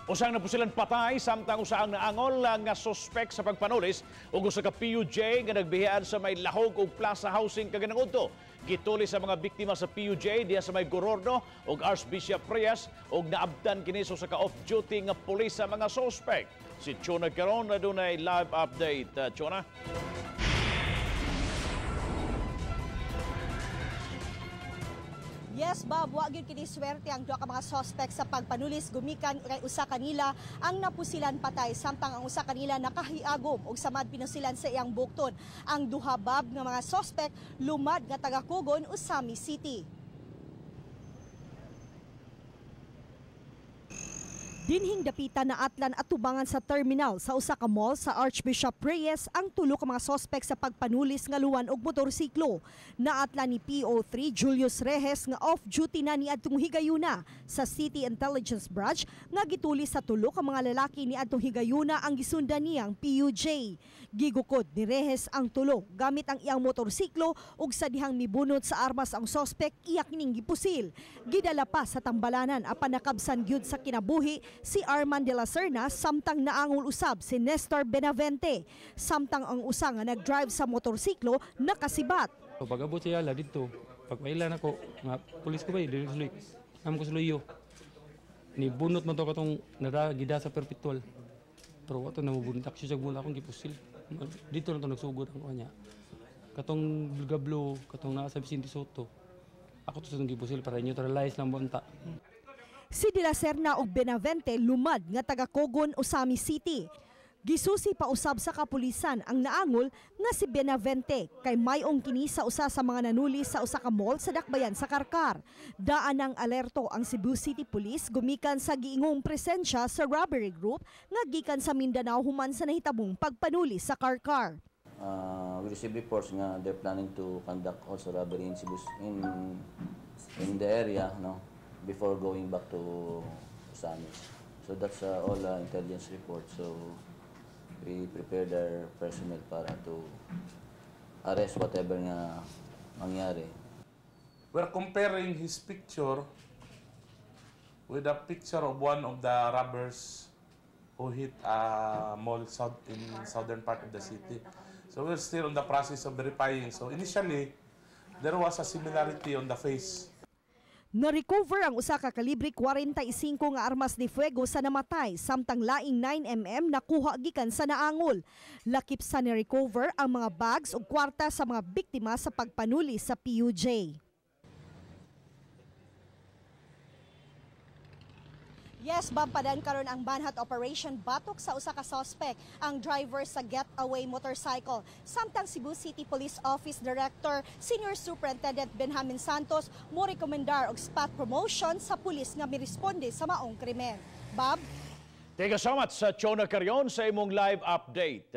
Usang napusilan patay samtang usa ang naangol nga suspek sa pagpanulis ug usa ka PUJ nga nagbihian sa may Lahog ug Plaza Housing kaganang udto. Gituli sa mga biktima sa PUJ diha sa may Gorordo ug Archbishop Reyes ug naabtan kini sa usa ka off-duty nga pulis sa mga suspek. Si Chona Caron na dunay live update. Chona? Yes, Bob, wa gyud kini swerte ang duha ka mga suspect sa pagpanulis gumikan kay usa kanila ang napusilan patay samtang ang usa kanila nakahiagom og samad pinusilan sa iyang bukton. Ang duha, Bob, nga mga suspect lumad nga taga Cogon, Usami City. Dinhing dapita na atlan at tubangan sa terminal sa usa ka mall sa Archbishop Reyes ang tulo ka mga sospek sa pagpanulis nga luwan og motorsiklo. Naatlan ni PO3 Julius Rehes nga off-duty na niadtong higayuna sa City Intelligence Branch nga gituli sa tulo ka mga lalaki niadtong higayuna ang gisundan niyang PUJ. Gigukod ni Rehes ang tulo gamit ang iyang motorsiklo ug sa dihang mibunot sa armas ang sospek iyak ning gipusil. Gidala pa sa tambalanan apan nakabsan gyud sa kinabuhi si Arman de la Serna samtang naangol usab si Nestor Benavente. Samtang ang usa nga nag-drive sa motorsiklo nakasibat. So, pag-abot siya ala dito, pag mailan ako, nga pulis ko ba, dili suloy. Am ko suloyo. Ni bunot man to katong nada gida sa perpetual. Pero wato na mobunot aksyon sa bunot akong gipusil. Dito na to nagsugod ang kanya. Katong gablo, katong naa sa Vicente Soto. Ako to sa gipusil para neutralize lang bunta. Si De La Serna og Benavente lumad nga taga Cogon, Usami City. Gisusi pa usab sa kapulisan ang naangol nga si Benavente kay mayong kini sa usa sa mga nanuli sa usa ka mall sa Dakbayan sa Karkar. Daan ang alerto ang Cebu City Police gumikan sa giingong presensya sa robbery group nga gikan sa Mindanao human sa nahitabong pagpanuli sa Karkar. We received reports nga they're planning to conduct also robbery in Cebu in the area, no, before going back to Ozamis. So that's all intelligence reports. So we prepared our personnel para to arrest whatever nga mangyari. We're comparing his picture with a picture of one of the robbers who hit a mall south in southern part of the city. So we're still on the process of verifying. So initially, there was a similarity on the face. Na-recover ang usa ka kalibre 45 nga armas de fuego sa namatay samtang laing 9mm nakuha gikan sa naangol. Lakip sa ni-recover ang mga bags ug kwarta sa mga biktima sa pagpanuli sa PUJ. Yes, Bob, padan karon ang manhunt operation batok sa usa ka suspect, ang driver sa getaway motorcycle. Samtang Cebu City Police Office Director Senior Superintendent Benjamin Santos mo rekomendar og spot promotion sa pulis nga miresponde sa maong krimen. Bob? Thank you so much sa Chona Carion sa imong live update.